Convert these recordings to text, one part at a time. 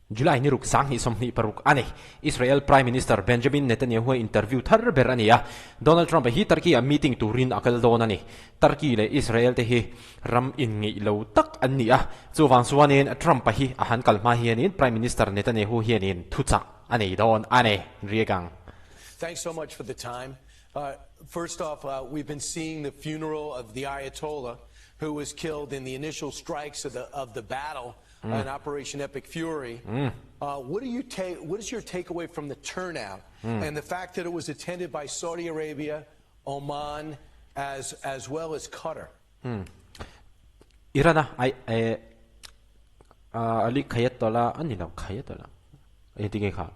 July ni ruk 2026 a ni. Israel Prime Minister Benjamin Netanyahu-a interview thar ber a ni a, Donald Trump-a hi Turkey-ah meeting turin a kal dawn a ni. Turkey leh Israel te hi ram inngeih lo tak an ni a, chuvang chuanin Trump-a hi a han kal hma hianin Prime Minister Netanyahu hianin thuchah a nei dawn a ni. Riak ang. Thanks so much for the time. First off, we've been seeing the funeral of the Ayatollah who was killed in the initial strikes of the of the battle mm. in Operation Epic Fury. Mm. What do you take? What is your takeaway from the turnout mm. and the fact that it was attended by Saudi Arabia, Oman, as as well as Qatar? Iran a ai eh Ali Khayatollah ani lo Khayatollah e tinge kha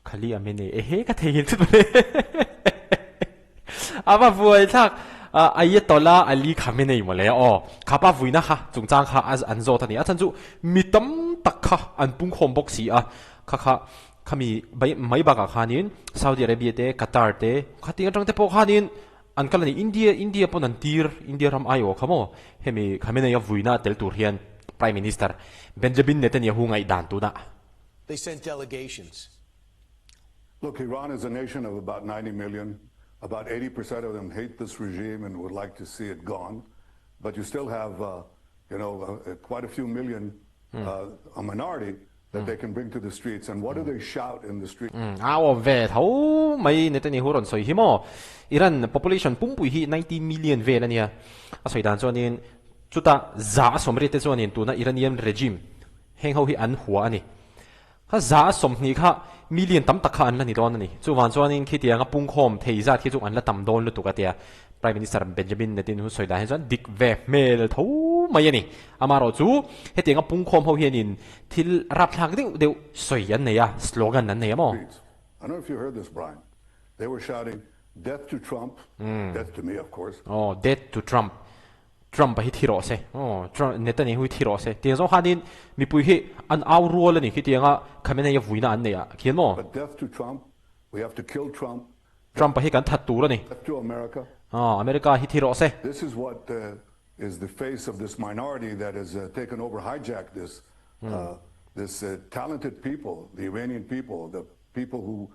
Khali Amene ehe ka thei hin thut ava vuai thlak Ayatollah Ali Khamenei mawle aw khapa vuina kha chungchang kha an zawt ani a chhan chu mi tam tak kha an pungkhawm bawk si a kha kha khami mai bakah khanin Saudi Arabia te Qatar te khating atang te pawh khanin An kal a ni. India, India pawn an tir, India ram aiawh kha maw? Hemi Khamenei a vuina tel tur hian Prime Minister Benjamin Netanyahu ngaihdan tunah. They sent delegations. Look, Iran is a nation of about 90 million. About 80% of them hate this regime and would like to see it gone. But you still have, uh, you know, uh, quite a few million, uh, a minority that they can bring to the streets and what do they shout in the street? A awm ve tho mai Netanyahu rawn sawi hi maw? Iran population pumpui hi 90 million vel a nia. A sawi dan chuanin chuta za a sawmriat te chuanin tuna Iranian regime heng ho hi an hua a ni. Kha za a sawmhnih kha million tam tak kha an la ni dawn a ni. Chuvang chuanin khitianga pungkhawm thei zat khi chu an la tam dawn lutuk a tia. Prime Minister Benjamin Netanyahu sawi dan hi chuan dik ve hmel tho mai a ni. Amaherawhchu hetianga pungkhawm ho hianin thil rapthlak deuh deuh sawi an nei a, slogan an nei a maw? I don't know if you heard this, Brian. They were shouting, Death to Trump, death to me, of course. Aw, death to Trump. Trump a hi thi rawh se. Aw, Trump, Netanyahu hi thi rawh se. Tiang zawng khanin mipui hi an au rual a ni khitianga Khamenei a vuina an nei ah khian maw? But death to Trump, we have to kill Trump. Trump a hi kan that tur a ni. Death to America. Aw, America hi thi rawh se. This is what is the face of this minority that has taken over, hijacked this, this talented people, the Iranian people, the people who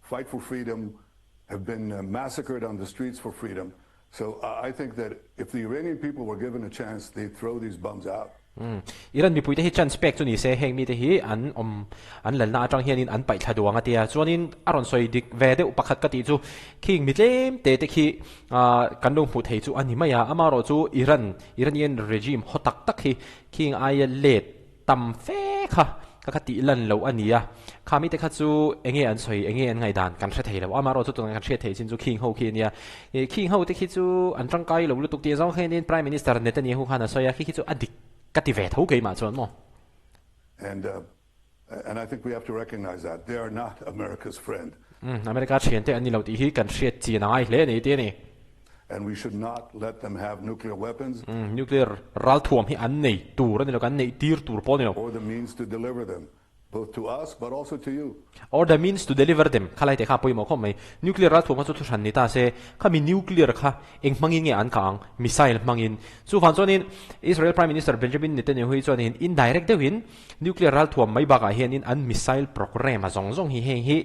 fight for freedom, have been massacred on the streets for freedom. So I think that if the Iranian people were given a chance, they'd throw these bums out. Iran mipuite hi chance pek chu ni se, heng mite hi an awm an lalna atang hianin an paih thla duang a tia. Chuanin a rawn sawi dik ve deuh pakhat ka tih chu khing mi tlem te te khi kan lo hmuh thei chu a ni mai a. Amaherawh chu Iran, Iranian regime haw tak tak hi khing aia let tam fe kha ka kha tih lan loh a ni a. Kha mite kha chu enge an sawi, enge an ngaihdan kan hre thei lo. Amaherawh chu tunah kan hriat theih chin chu khing ho khi a nia. Khing ho te khi chu an tangkai lo lutuk tih zawng hianin Prime Minister Netanyahu khan a sawi a, khi khi chu a dik ka ti ve tho keimah chuan maw? And and I think we have to recognize that they are not America's friend. America thiante an ni lo tih hi kan hriat chian a ngai hle a ni tih a ni. And we should not let them have nuclear weapons. Nuclear ralthuam hi an nei tur a ni lo, kan neih tir tur pawh a ni lo. Or the means to deliver them. Both to us but also to you. Or the means to deliver them, khalai te kha a pawimawh khawp mai. Nuclear ralthuam kha chu thu hran ni ta se, khami nuclear kha eng hmangin nge an kah ang? Missile hmangin. Chuvang chuanin Israel Prime Minister Benjamin Netanyahu hi chuanin indirect deuhin nuclear ralthuam mai bakah hianin an missile program a zawng zawng hi heng hi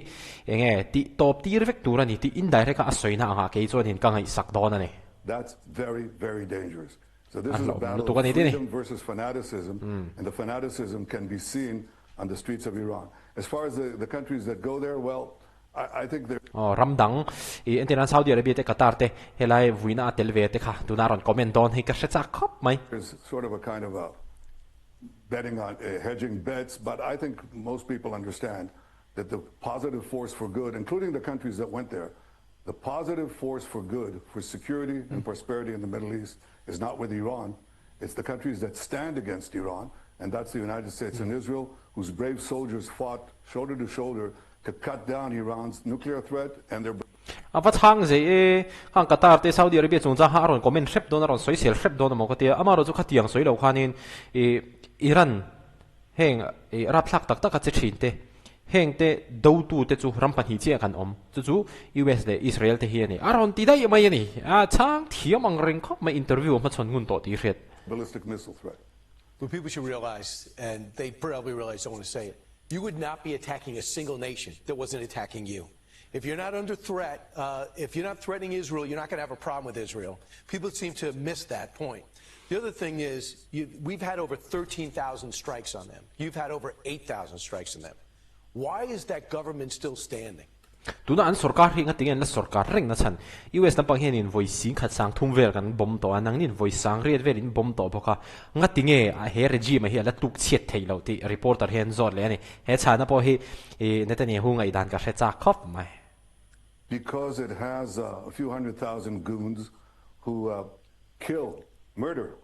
eng nge tih tawp tir vek tur a ni tih indirect a a sawina angah kei chuanin ka ngaihsak dawn a ni. That's very, very dangerous. So this A is a hlauhawm battle lutuk of a ni tih a ni. freedom versus fanaticism, and the fanaticism can be seen on the streets of Iran. As far as the, the countries that go there, well, I, I think there Aw, ram dang i entirnan Saudi Arabia te Qatar te helai vuina a tel ve te kha tuna rawn comment dawn hei ka hre chak khawp mai. is sort of a kind of a betting on uh, hedging bets, but I think most people understand that the positive force for good, including the countries that went there, the positive force for good, for security and prosperity in the Middle East is not with Iran. It's the countries that stand against Iran, and that's the United States and Israel, whose brave soldiers fought shoulder to shoulder to cut down Iran's nuclear threat and their A va chhang zei e, khang Qatar te Saudi Arabia chungchang kha a rawn comment hrep dawn a rawn sawi sel hrep dawn a maw ka tia, amaherawhchu khatiang sawi lo khanin ih Iran Heng i rapthlak tak taka che thin te, heng te dotu te chu ram pahnih chiah kan awm, chu chu US leh Israel te hi a ni. A rawn ti daih mai a ni. A chhang thiam ang reng khawp mai interview a hmachhawn ngun tawh tih hriat. Ballistic missile threat. What people should realize, and they probably realize, don't want to say it, you would not be attacking a single nation that wasn't attacking you. If you're not under threat, uh, if you're not threatening Israel, you're not going to have a problem with Israel. People seem to miss that point. The other thing is, you, we've had over 13,000 strikes on them. You've had over 8,000 strikes on them. Why is that government still standing? Tuna an sorkar hi ngatinge an la sorkar reng na chhan? US lampang hianin vawi sing khat sang thum vel kan bomb tawh a, nangnin vawi sang riat vel in bomb tawh bawk a, ngatinge a he regime hi a la tuk chhiat theih loh tih reporter hian zawt leh a ni. He chhana pawh hi Netanyahu ngaihdan ka hre chak khawp mai. Because it has a few 100,000 goons who kill, murder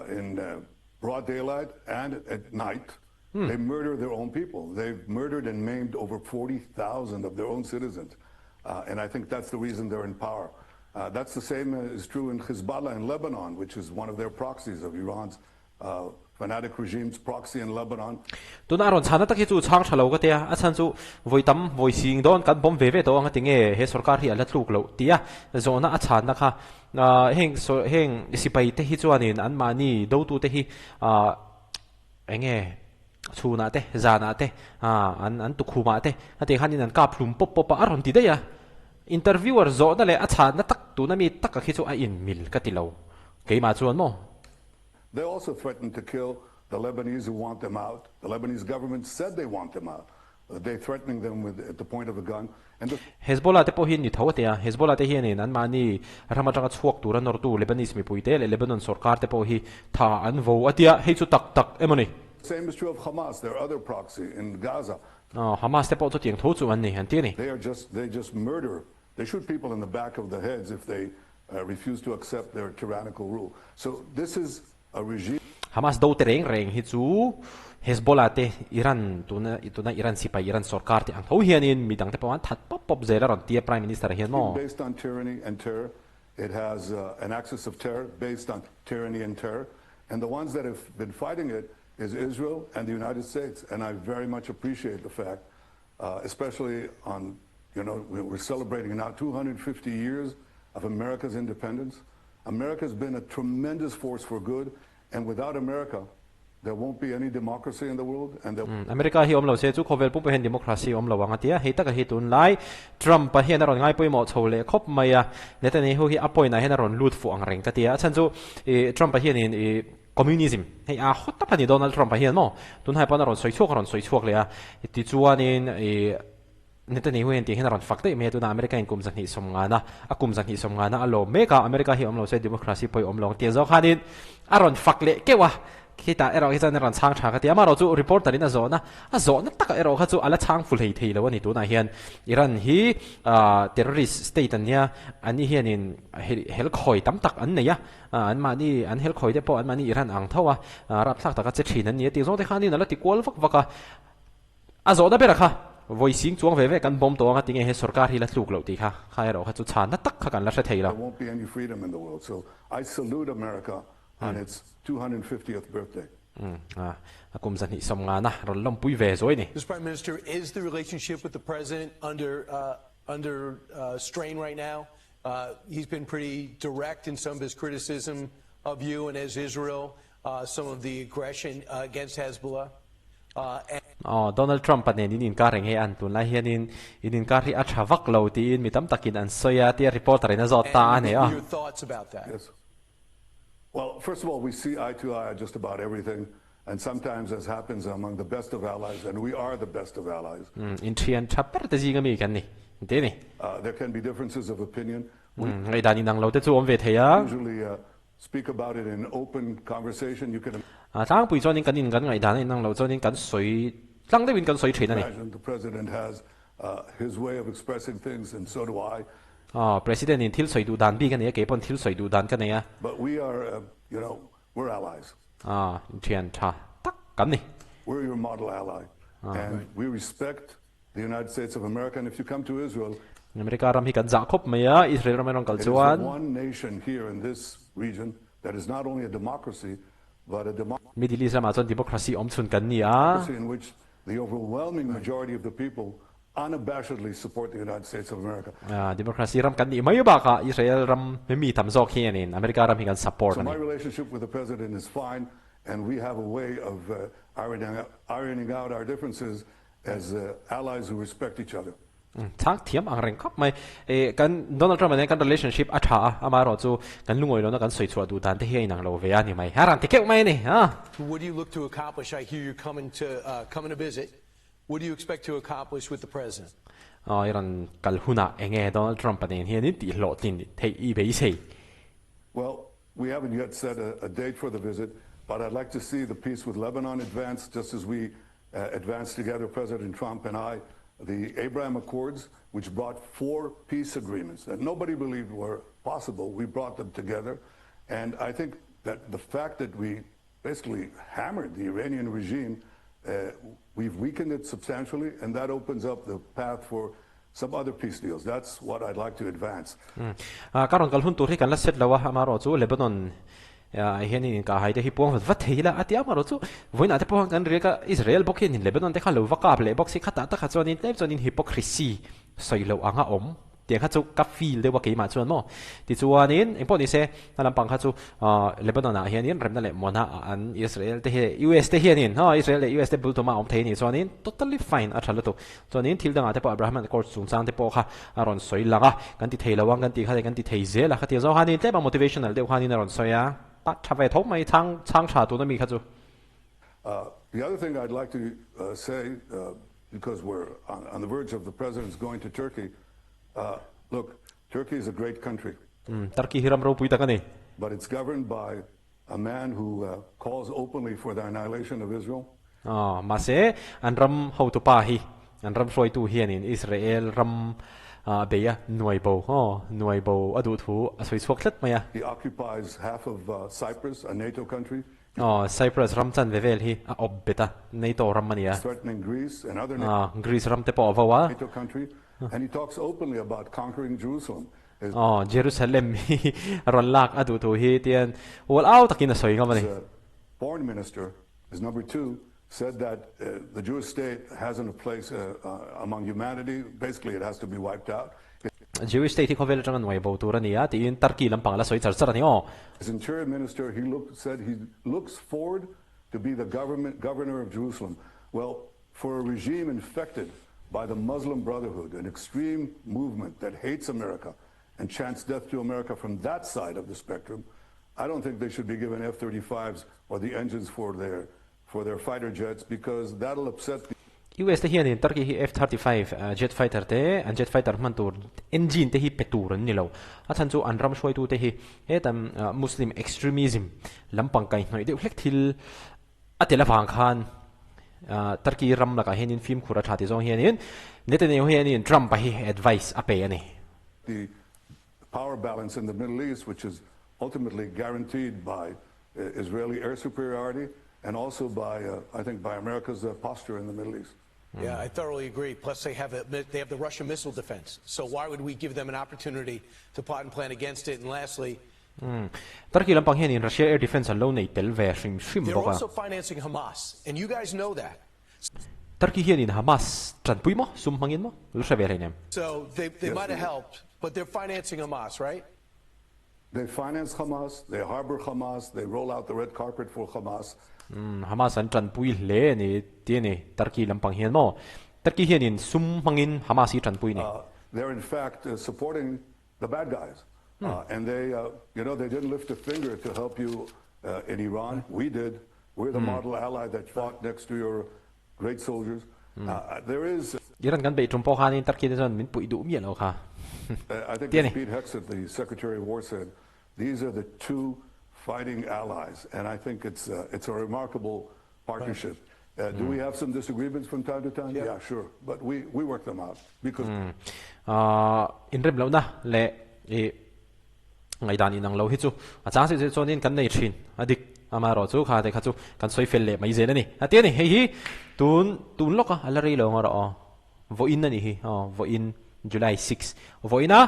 in broad daylight and at night. They murder their own people. They've murdered and maimed over 40,000 of their own citizens. Uh, and I think that's the reason they're in power. Uh, that's the same is true in Hezbollah in Lebanon, which is one of their proxies of Iran's uh, fanatic regime's proxy in Lebanon. Tuna a rawn chhana tak hi chu chhang tha lo ka tia, a chhan chu vawi tam vawi sing dawn kan bawm ve ve tawh ang a ti nge he sorkar hi a la tluk loh tia zawhna a chhanna kha heng heng sipai te hi chuanin anmahni dotute hi Enge chhunah te, zanah te, an an tukhumah te a tih khanin an kap hlum pawp pawp a, a rawn ti daih a. Interviewer zawhna leh a chhanna tak tuna mi taka khi chu a inmil ka ti lo. Keimah chuan maw? They also threatened to kill the Lebanese who want them out. The Lebanese government said they want them out. They threatening them with at the point of a gun and the. Hezbollah te pawh hi an ni tho a ti a, Hezbollah te hianin anmahni ram atanga chhuak tura nawrtu Lebanese mipuite leh Lebanon sorkar te pawh hi tha an vo a ti a, hei chu tak tak emaw ni? Same is true of Hamas, their other proxy in Gaza. Aw, Hamas te pawh chutiang tho chu an ni, an ti a ni. They are just, they just murder, they shoot people in the back of the heads if they refuse to accept their tyrannical rule. So this is a regime. Hamas do te reng reng hi chu Hezbollah te Iran tuna tuna Iran sipai Iran sorkar te ang tho hianin midang te pawh an that pawp pawp zel a rawn ti a Prime Minister hian maw. Based on tyranny and terror, it has an axis of terror based on tyranny and terror and the ones that have been fighting it is Israel and the United States and I very much appreciate the fact especially on you know we're celebrating now 250 years of America's independence. America's been a tremendous force for good and without America there won't be any democracy in the world and there America hi awm lo se chu khawvel pum pawh hian democracy awm lo ang a tia, hei taka hi tunlai Trump a hian a rawn ngai pawimawh chho leh khawp mai a, Netanyahu hi a point ah hian a rawn lut fuh ang reng ka tia, a chhan chu ih Trump a hianin ih communism hei a hawt tak a ni Donald Trump a hian maw tunhai pawn a rawn sawi chhuak a rawn sawi chhuak leh a, tichuanin ih Netanyahu hian tih hian a rawn fak daih mai a, tunah America in kum 250 na, a kum 250 na a lawm mek a, America hi awm lo se democracy pawh i awm lo ang tih zawk khanin a rawn fak leh keuh a, khitah erawh hi chuan a rawn chhang tha ka ti a, amaherawh chu reporter in a zawhna, a zawhna takah erawh kha chu a la chhang fu hlei thei lo a ni tunah hian Iran hi terrorist state an nia, ani hianin hel khawi tam tak an nei a, anmahni an hel khawi te pawh anmahni Iran ang tho a, rapthlak taka che thin an ni a tih zawng te khanin a la ti kual vak vak a. A zawhna bera kha, vawi sing chuang ve ve kan bawm tawh ang a tinge he sorkar hi la tluk loh tih kha, kha erawh kha chu chhanna tak kha kan la hre thei lo. There won't be any freedom in the world, so I salute America on its 250th birthday. Umm, a kum 250 na rawn lawmpui ve zuai ni. Mr. Prime Minister, is the relationship with the President under under strain right now? He's been pretty direct in some of his criticism of you and as Israel, some of the aggression against Hezbollah. Aw, Donald Trump-a nen in inkar eng nge an tunlai hianin in inkar hi a tha vak lo tiin mi tam takin an sawi a tia reporter in a zawt ta a ni a. Yes. Well, first of all, we see eye to eye on just about everything and sometimes as happens among the best of allies and we are the best of allies. Inthian tha ber te zinga mi kan ni, ti a ni. There can be differences of opinion. Ngaihdan inang lo te chu awm ve thei a. Usually Speak about it in open conversation, you can. A tlangpui chuanin kan in kan ngaihdan a inang loh chuanin kan sawi tlang deuhin kan sawi thin a ni. Imagine the President has his way of expressing things and so do I. Aw, President in thil sawi duh dan bik a nei a, kei pawn thil sawi duh dan ka nei a. But we are, you know, we're allies. Aw, thian tha tak kan ni. We're your model ally and we respect The United States of America and if you come to Israel, America ram hi kan zah khawp mai a, Israel ram erawh kal it is the chuan. one nation here in this region that is not only a democracy but a Middle East ramah chuan democracy awm chhun kan ni a. democracy in which the overwhelming majority of the people unabashedly support the United States of America. Democracy ram kan nih mai bakah Israel ram mi tam zawk hianin America ram hi kan support So a my ni. relationship with the president is fine. And we have a way of uh, ironing, ironing out our differences as uh, allies who respect each other. Chhang thiam ang reng khawp mai. E, kan Donald Trump nen kan relationship a tha a, amaherawh chu kan lungawi lohna kan sawi chhuah duh dan te hi a inang lo ve a ni mai. A ran ti keuh mai a ni. Ha. What do you look to accomplish? I hear you're coming to uh, coming to visit. What do you expect to accomplish with the president? Aw, i rawn kal hunah enge Donald Trump-a nen hianin tih hlawhtlin theih i beisei? Well, we haven't yet set a, a date for the visit, but I'd like to see the peace with Lebanon advance just as we uh, advanced together, President Trump and I, the Abraham Accords, which brought four peace agreements that nobody believed were possible. We brought them together. And I think that the fact that we basically hammered the Iranian regime, uh, we've weakened it substantially, and that opens up the path for some other peace deals. That's what I'd like to advance. Ka rawn kal hun tur hi kan la set lo a, amaherawh chu Lebanon ah hianin inkahhai te hi puang vat vat thei ila a ti a, amaherawh chu vawiinah te pawh kan riak a, Israel bawk hianin Lebanon te kha lo va kap leh bawk si, khatah takah chuanin tlem chuanin hypocrisy sawi loh anga awm. Tiang kha chu ka feel deuh a keimah chuan maw. Tichuanin engpawh ni se a lampang kha chu Lebanon ah hianin remna leh muana ah an Israel te hi US te hianin haw Israel leh US te bul tum a awm thei a nih chuanin totally fine a tha lutuk. Chuanin thil dangah te pawh Abraham Accords chungchang te pawh kha a rawn sawi lang a, kan ti thei lo ang kan tih kha leh kan ti thei zel a khatiang zawng khanin tlem a motivational deuh khanin a rawn sawi a, a tha ve tho mai chhang chhang tha tuna mi kha chu. The other thing I'd like to say because we're on, on the verge of the president's going to Turkey, uh, look, Turkey is a great country. Mm, Turkey hi ram ropui tak ani. But it's governed by a man who uh, calls openly for the annihilation of Israel. Oh, mahse an ram hotupa hi an ram hruaitu hianin Israel ram uh, beia nuai bo oh nuai bo a duh thu a sawi chhuak tlat mai a. He occupies half of uh, Cyprus, a NATO country. Aw, Cyprus ram chanve vel hi a awp bet a, NATO ram a ni a. Threatening Greece and other Aw, Greece ram te pawh a vo a. NATO country and he talks openly about conquering Jerusalem. His Aw, Jerusalem hi a rawn lak a duh thu hi tian ual au takin a sawi ngam a ni. Foreign minister, his number two, said that the Jewish state hasn't a place among humanity, basically it has to be wiped out. Jewish state hi khawvel atanga nuai bo tur a ni a tiin Turkey lampang la sawi char char a ni aw. His interior minister he look said he looks forward to be the government governor of Jerusalem. Well, for a regime infected by the Muslim Brotherhood, an extreme movement that hates America and chants death to America from that side of the spectrum, I don't think they should be given F-35s or the engines for their for their fighter jets because that'll upset the US te hianin Turkey hi F-35 jet fighter te an jet fighter hman tur engine te hi pe tur an ni lo. A chhan chu an ram hruaitu te hi hetan Muslim extremism lampang kaihhnawih deuh hlek thil a tel avang khan Turkey ram lakah hianin fimkhur a tha ti zawng hianin Netanyahu hianin Trump-a hi advice a pe a ni. The power balance in the Middle East which is ultimately guaranteed by Israeli air superiority and also by, uh, I think, by America's uh, posture in the Middle East. Yeah, I thoroughly agree. Plus, they have, a, they have the Russian missile defense. So why would we give them an opportunity to plot and plan against it? And lastly, Turkey lampang hianin Russia air defense an lo nei tel ve hrim hrim They're bawk a. also financing Hamas, and you guys know that. Turkey hianin Hamas tanpui maw? Sum hmangin maw? Lo hre ve hlei nem. So they, they might have helped, but they're financing Hamas, right? They finance Hamas, they harbor Hamas, they roll out the red carpet for Hamas. Hamas an tanpui hle a ni ti a ni Turkey lampang hian maw? Turkey hianin sum hmangin Hamas hi tanpui ni. They're in fact supporting the bad guys. And they, you know, they didn't lift a finger to help you in Iran. We did. We're the model ally that fought next to your great soldiers. There is. Iran kan beih tum pawh khanin Turkey te chuan min puih duh miah lo kha. I think as Pete Hegseth, the Secretary of War, said, these are the two fighting allies, and I think it's uh, it's a remarkable partnership. Uh, do we have some disagreements from time to time? Yeah, sure, but we we work them out because. Inrem lohna leh i ngaihdan inang lo hi chu a chang zet zet chuanin kan nei thin a dik. Amaherawhchu kha te kha chu kan sawi fel leh mai zel a ni. A ti a ni, hei hi tun tun lawk a, a la rei lo ang erawh aw. Vawiin a nih hi aw, vawiin July 6. Vawiina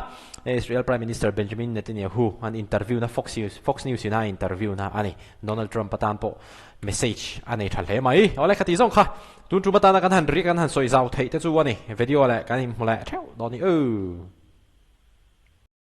Israel Prime Minister Benjamin Netanyahu an interview na Fox News Fox News in a interview na a ni. Donald Trump atan pawh message a nei tha hle mai. Awle khati zawng kha tun tum atana kan han ri kan han sawi zau theih te chu a ni. Video leh kan inhmu leh theuh dawn ni aw.